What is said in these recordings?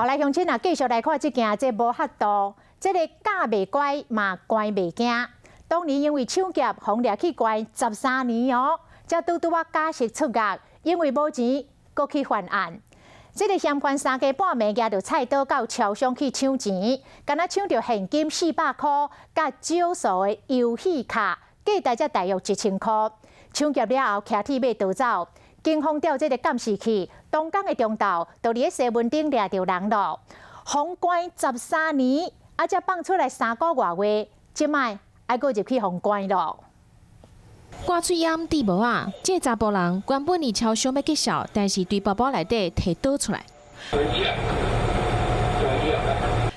好來，鄉親啊，繼續來看這件這無法度，這個教袂乖嘛關袂驚。當年因為搶劫，予掠去關13年哦，才拄拄仔假釋出獄，因為無錢，閣去犯案。這個嫌犯三更半暝舉著菜刀到超商去搶錢，敢若搶著現金400箍，佮少數的遊戲卡，價值才大約1000箍。搶劫了後，騎鐵欲逃走，警方調這個監視器，同工的中晝，就佇咧西門町掠著人囉，予關13年，啊，才放出來3個外月，這擺愛閣入去予關囉。掛喙罨戴帽仔，這個查埔人原本佇超商欲結數，但是對包包內底提刀出來。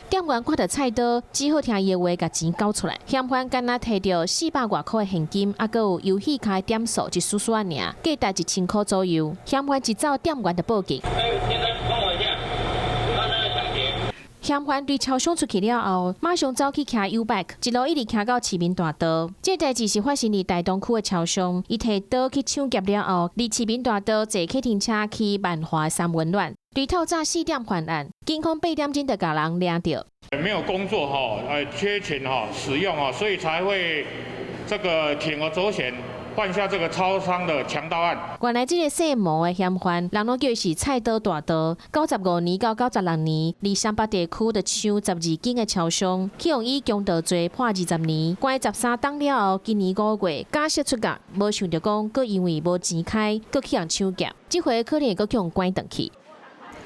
店員看著菜刀，只好聽伊的話，共錢交出來。嫌犯敢若提著400外箍的現金，猶閣有遊戲卡點數一絲絲仔爾，價值1000箍左右。嫌犯一走，店員就報警。嫌犯對超商出去了後，馬上走去騎 YouBike，一路一直騎到市民大道。這代誌是發生佇大東區的超商，伊提刀去搶劫了後，佇市民大道坐計程車去萬華三溫暖，對透早4點犯案，警方8點鐘就共人掠著。沒有工作哈，缺錢哈，使用啊，所以才會這個鋌而走險，犯下這個超商的強盜案。原來這個姓毛的嫌犯，人攏叫伊是菜刀大盜。95年到96年，佇雙北地區就搶12間的超商，去予以強盜罪判20年，關13冬了後，今年5月假釋出獄，無想著講，閣因為無錢開，閣去予人搶劫，這回可能閣去予關轉去。